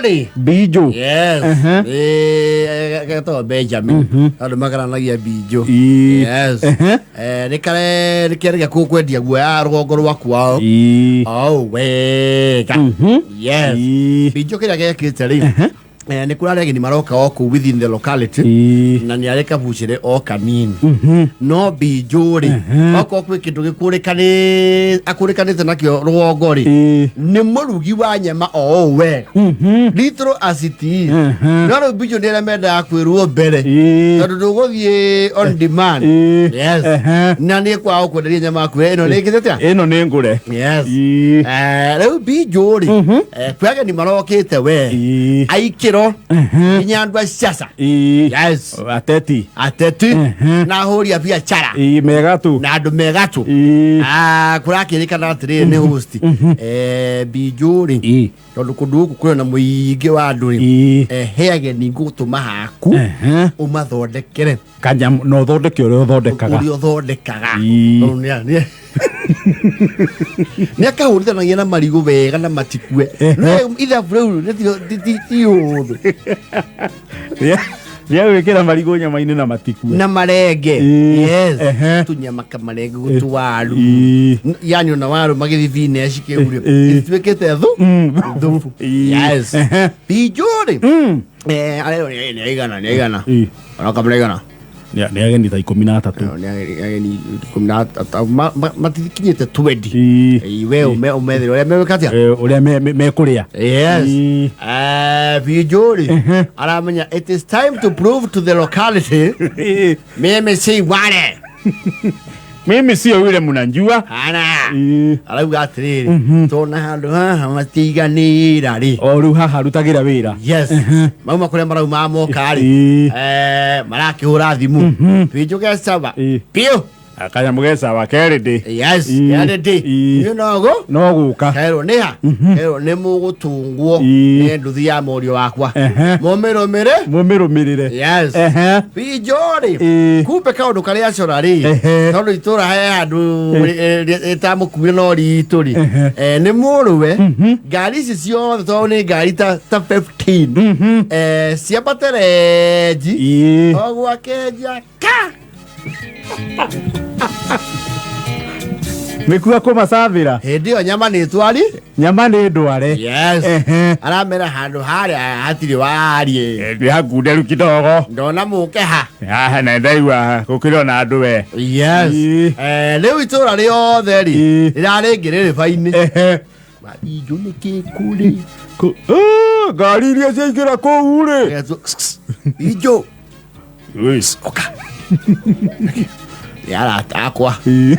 rĩ. Mbinjũ. Yes. Ehe. Getagwo Benjamin. Andũ makaranagia Mbinjũ. Ii. Yes. Ehe. Nĩ kare nĩ kĩarĩ gĩa kwendia guoya rũgongo rwa kwao. Ii. Oh, wega. Yes. Ii. Mbinjũ kĩrĩa gekĩte rĩ. Nĩ kũrarĩ ageni maroka o kũu within the locality. Ii. Na nĩ arĩ kabucĩrĩ o kanini. No Mbinjũ rĩ, okorwo kwĩ kĩndũ gĩkũrĩkanĩ akũrĩkanĩte nakĩo rũgongo rĩ, Ii. nĩ mũrugi wa nyama o ũũ wega. Little as it is. No rĩu Mbinjũ nĩ arĩa mendaga kwĩrwo mbere. Ii. Tondũ ndũgũthiĩ on demand. Ii. Yes. Ehe. Na nĩ kwaga gũkwenderia nyama yaku ĩno nĩ ĩkĩte atĩa? Ĩno nĩ ngũre. Yes. Ii. Rĩu Mbinjũ rĩ, kwĩ ageni marokĩte we. Ii. Aikĩro nginya andũ a ciaca. Ii. Yes. Ateti. Ateti na ahũri a biacara Ii, megatũ. Na andũ megatũ. Ii. Ah, kũrakĩrĩkana atĩrĩrĩ nĩ host Mbinjũ rĩ, Ii. tondũ kũndũ gũkũ kwĩna mũingĩ wa andũ rĩ, Ii. he ageni ngũtũma haku Ehe. ũmathondekere Kanyamũ na ũthondeke ũrĩa ũthondekaga. Ũrĩa ũthondekaga. Ii. Tondũ nĩ akahũrithanagia na marigũ wega na matikue. No ithabu rĩu ti ũndũ. Rĩa gwĩkĩra marigũ nyama-inĩ na matikue. Na marenge. Ii. Yes. Ehe. Tunyama kamarenge gũtũwaru. Ii. Yani ona waru magĩthithi cikĩu rĩ, Ii. ituĩkĩte thu thubu. Ii. Yes. Ehe. Mbinjũ rĩ, arerwo nĩ aigana, nĩ aigana. Ii. Ona kamũra igana. Nĩ ageni ta 13. Nĩ ageni 13, matikinyĩte 20. Ii. We ũmethere ũrĩa megwĩka atĩa. Ũrĩa mekũrĩa. Yes. Ii. Mbinjũ rĩ, aramenya it is time to prove to the locality Ii. mimi si wale. Mimi sio yule mnanjua. Hana. Ii. Arauga atĩrĩrĩ, tona handũ haha matiganĩra rĩ. O rĩu haha rutagĩra wĩra. Yes, mauma kũrĩa marauma moka rĩ, Ii. Marakĩhũra thimũ, Mbinjũ gecawa Ii. biũ. Kanyamũ gecawa kerĩ ndĩ. Yes. Ii. Yarĩ Ii. niĩ nogo No gũka. Kerwo nĩ ha? Kerwo nĩ mũgũtungwo Ii. nĩ nduthi ya mũriũ wakwa. Ehe. Mũmĩrũmĩre. Mũmĩrũmĩrĩre. Yes. Ehe. Mbinjũ rĩ, Ii. kumbe kaũndũ karĩa acora rĩ, Ehe. tondũ itũra he handũ ĩtamũkuire no ritũ rĩ, Ehe. Nĩ mũrũwe ngari ici ciothe, tondũ nĩ ngari ta 15, ciambate renji Ii. o gwake njaka. Nĩkuo kũmacathĩra. Hĩndĩ ĩyo nyama nĩ twari. Nyama nĩ ndware. Yes. Ehe. Aramera handũ harĩa hatirĩ warie. Nĩ hakunderu kidogo. Ndona mũke ha. Haha na ndaigua gũkĩrĩ ona andũ we. Yes. Ii. Rĩu itũra rĩothe rĩ, Ii. rĩrarĩ ngĩrĩrĩba-inĩ. Ehe. Injũ nĩ kĩkũrĩ. Ngari iria ciaingĩra kũu rĩ. Injũ. Ui. Oka nĩ arata akwa. Ii.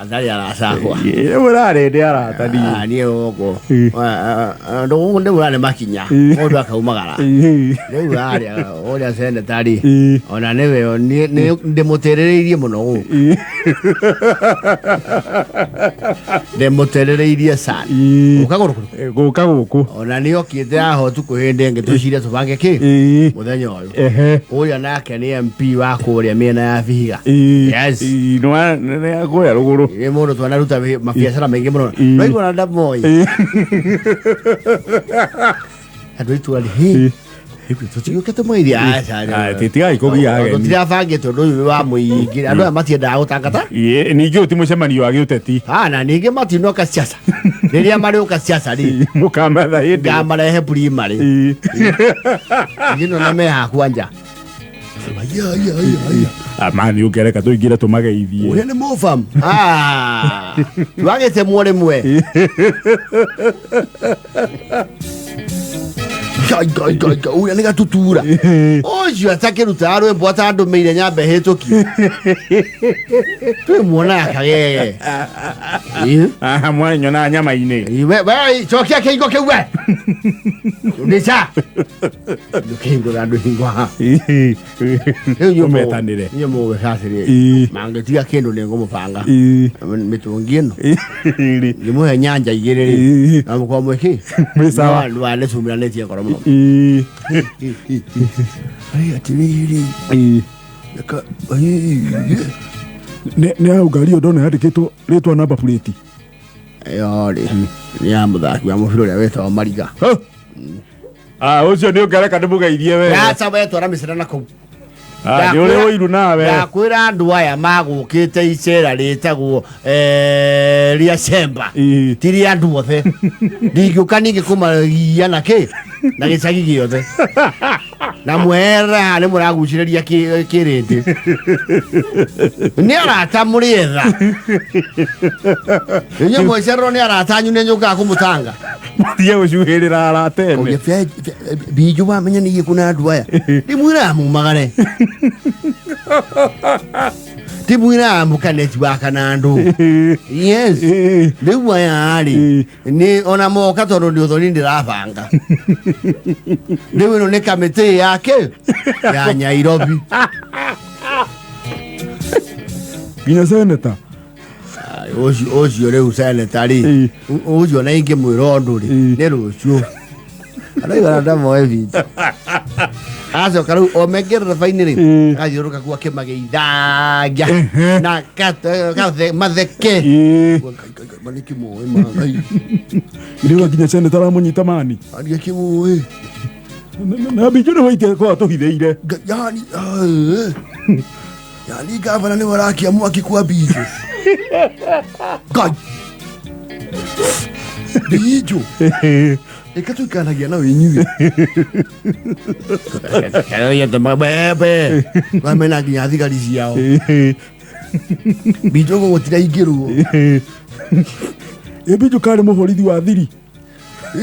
Atarĩ arata akwa. Ĩ, mũrarĩ arata niĩ. Ah, niĩ gũkũ Ii. ndũgũkũ ndĩmũra nĩ makinya Ii. mũndũ akaumagara. Ii. Rĩu arĩa ũrĩa seneta rĩ, Ii. ona nĩwe ndĩmũtĩrĩrĩirie mũno gũkũ. Ii. Ndĩmũtĩrĩrĩirie sana. Ii. Ũka gũkũ. Gũka gũkũ. Ona nĩ okĩte haha ũtukũ hĩndĩ ĩngĩ tũcire tũbange kĩ Ii. mũthenya ũyũ. Ehe. Ũrĩa nake nĩ MP wa kũrĩa mĩena ya Vihiga. Ii. Yes. Ii, nĩ kũrĩa rũgũrũ. Nĩ mũndũ twanaruta mabiacara maingĩ mũno. Ii. No igua na ndamoĩ Ii. Andũ a itũra rĩ, tũtigĩũke tũmũgeithie. Aca. Ah, tigai kũgia ageni. Tũtirabangĩte ũndũ ũyũ wa mũingĩ, andũ aya matiendaga gũtangata. Ii, ningĩ ũyũ ti mũcemanio wa gĩũteti. Ah, na ningĩ matinoka ciaca, rĩrĩa marĩũka ciaca rĩ, Mũkametha hĩndĩ ĩyo. ngamarehe primary. Ii. Ngino na me hakwa nja. Aya, aya, aya, aya. Ah, mani ũngĩreka tũingĩre tũmageithie. Ũrĩa nĩ mũbam. Ah, twagĩte muo rĩmwe. Ngai, ngai, ngai, ngai, ũrĩa nĩ gatutura ũcio atakĩrutaga rwĩmbo atandũmĩire nyambe hĩtũkie twĩmuonaga kagege. Ĩ? Aha, mwanyonaga nyama-inĩ. Ĩ, we cokia kĩingo kĩu we ndĩca ndũkĩhingũra andũ hingo haha. Rĩu inyuĩ Ũmetanĩre. Inyuĩ mũgwĩka atĩrĩrĩ, Ĩ. mangĩtiga kĩndũ nĩ ngũmũbanga Ĩ. mĩtũngi ĩno Ĩ. ngĩmũhe nyanja igĩrĩ rĩ, Ĩ. na mũkorwo mwĩkĩ Mwĩ sawa. nĩcumiranĩtie ngoro mũno. Ĩ. Ai, atĩrĩrĩ. Ĩ. Ai. Nĩ hau ngari ĩyo ndona yandĩkĩtwo rĩtwa namba plate. Ĩyo rĩ nĩ ya mũthaki wa mũbira ũrĩa wĩtagwo Mariga. Hau. Ah, ũcio nĩ ũngareka ndĩmũgeithie we. Aca we twara mĩcera na kũu. Ah, nĩ ũrĩ ũiru nawe. Ndakwĩra andũ aya magũkĩte icera rĩtagwo rĩa cemba. Ĩĩ. Ti rĩa andũ othe. Ndingĩũka ningĩ kũmagia na kĩ na gĩcagi gĩothe. Na mweherere haha nĩ mũragucĩrĩria kĩrĩndĩ. Nĩ arata mũrĩetha. Inyuĩ mwecererwo nĩ arata anyu nĩ njũkaga kũmũtanga. Mũthiĩ gũcuhĩrĩra arata ene. Oria binju wamenya nĩ kuna andũ aya. Ndimwĩraga mumagare. Ndimwĩraga mũkanetiwaka na andũ. Yes. Ĩĩ. Rĩu aya rĩ Ĩĩ. nĩ ona moka tondũ nĩ ũthoni ndĩrabanga. Rĩu ĩno nĩ kamĩtĩ yake ya Nyairobi. Nginya seneta. Ai, ũcio ũcio rĩu seneta rĩ Ĩĩ. ũcio na ingĩmwĩra ũndũ rĩ Ĩĩ. nĩ rũciũ araigana ndamoe binjo acoka rĩu o mengĩrĩra-inĩ rĩ Ĩĩ. agathiũrũrũka kuo akĩmageithagia Ehe. na matheke Ĩĩ. nĩkĩmoĩ mangai Rĩu nginya seneta aramũnyita mani. nĩkĩmoĩ Na Mbinju nĩ waitia kwa tũhithĩire. yani yani gavana nĩwe ũrakia mwaki kwa Mbinju. Ngai Mbinju reke tũikaranagia nao inyuĩ bebe wamena nginya thigari ciao Mbinju gũgũtiraingĩrwo. Ĩ Mbinju karĩ mũborithi wa thiri.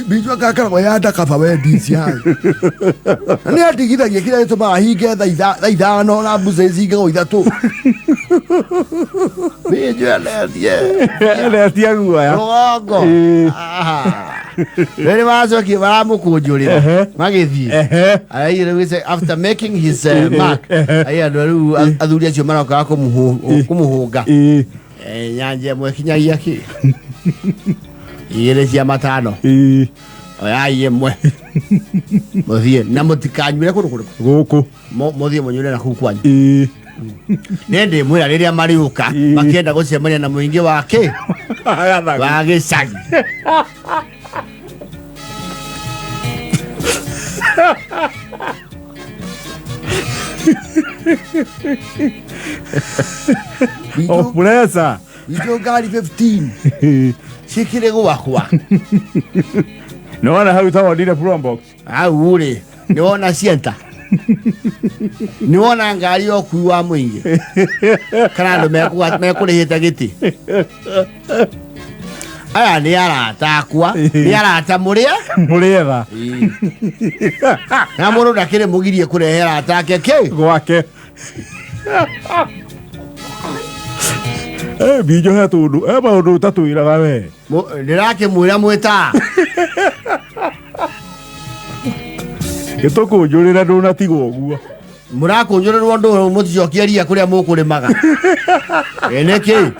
Mbinju akakaragwo ya ndakaba we DCI na nĩ atigithagia kĩrĩa gĩtũmaga hinge thaa 5 na mbuca cingagwo 3. Mbinju endetie Endetie guoya. rũgongo. Ĩĩ. Rĩrĩ macokie maramũkũnjũrĩra Ehe. magĩthiĩ Ehe. araigire rĩu after making his mark aigire andũ rĩu athuri acio marokaga kũmũhũnga. Ĩĩ. Nyanja ĩmwe kinyagia kĩ 2 cia 5. Ĩĩ. Oyai ĩmwe mũthiĩ na mũtikanyuĩre kũndũ kũrĩkũ. Gũkũ. Mũthiĩ mũnyuĩre na kũu kwanyu. Ĩĩ. Nĩ ndĩmwĩra rĩrĩa marĩũka Ĩĩ. makĩenda gũcemania na mũingĩ wa kĩ Gathagu. wa gĩcagi. Opresa. Itũ ngari 15 cikĩrĩ gwakwa. Nĩwona hau tawonire Probox. Hau rĩ nĩwona cienta nĩwona ngari ya ũkui wa mũingĩ kana andũ mekũrĩhĩte gĩtĩ. Aya nĩ arata akwa nĩ arata mũrĩa Mũrĩetha. Na mũndũ ndakĩrĩ mũgirie kũrehe arata ake kĩ Gwake. Mbinju he tũndũ he maũndũ ũtatwĩraga we. Ndĩrakĩmwĩra mwĩta Gĩtũkũnjũrĩre ndũnatigwo ũguo. Mũrakũnjũrĩrwo ndũ mũticokie ria kũrĩa mũkũrĩmaga. Ĩ nĩkĩ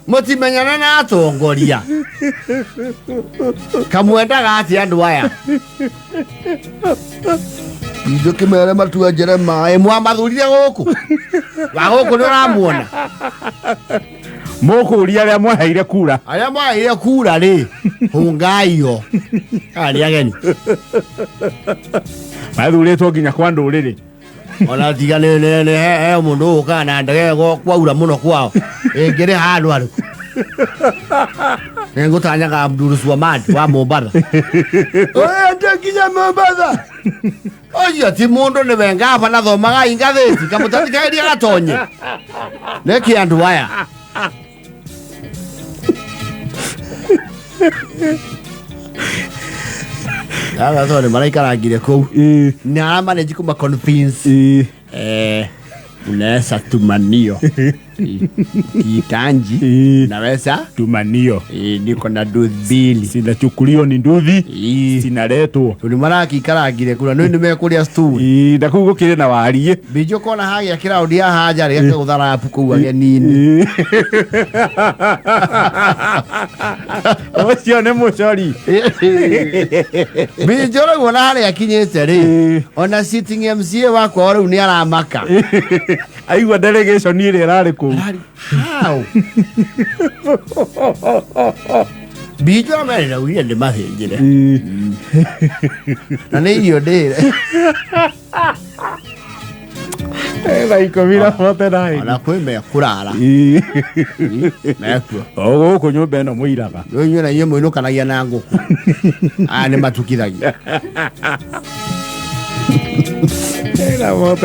mũtimenyana na atongoria kamwendaga atĩa andũ aya? Ithuĩ kĩmere matuenjere maĩ mwamathurire gũkũ wa gũkũ nĩ ũramuona. Mũkũria arĩa mwaheire kura. Arĩa mwaheire kura rĩ hũngaio aya nĩ ageni. Mathurĩtwo nginya kwa ndũrĩrĩ. Ona tiga nĩ he mũndũ ũkaga na ndege kwaura mũno kwao ĩngĩrĩ handũ harĩkũ. Nĩ ngũtanyaga Abdul Swamad wa Mombatha. Ende nginya Mombatha. Ũcio ti mũndũ nĩwe ngabana thomaga ingathĩti kamũtathikagĩria gatonye. Nĩkĩ andũ aya? Aga tondũ maraikarangire kũu. Ĩĩ. Na aramanage kũma convince. Ĩĩ. Unaweza tumanio. Kitanji. Ĩĩ. Naweza Tumanio. Niko na nduthi mbili. Sinachukuliwa ni nduthi. Ĩĩ. Sinaletwo. Tondũ marakiikarangire kura nĩ nĩmekũrĩa stool. Ĩĩ, na kũu gũkĩrĩ na wariĩ. Mbinju kona hagĩa kĩraũndi ya haja rĩ gakĩgũtha rapu kũu ageni-inĩ. Ĩĩ. Ũcio nĩ mũcori. Mbinju rĩu ona harĩa akinyĩte rĩ Ĩĩ. ona sitting MCA wakwa rĩu nĩ aramaka. Aigua delegation ĩrĩa ĩrarĩ Kũu. How mbinjå merĩraugire ndĩmathĩnjĩre na nĩ irio ndĩre. Thaa 10:49. Ona kwĩ mekũrara mekuo. O gũkũ nyũmba ĩno mũiraga. Rĩu inyuĩ na inyuĩ mũinũkanagia na ngũkũ, aya nĩ matukithagia. Na bote.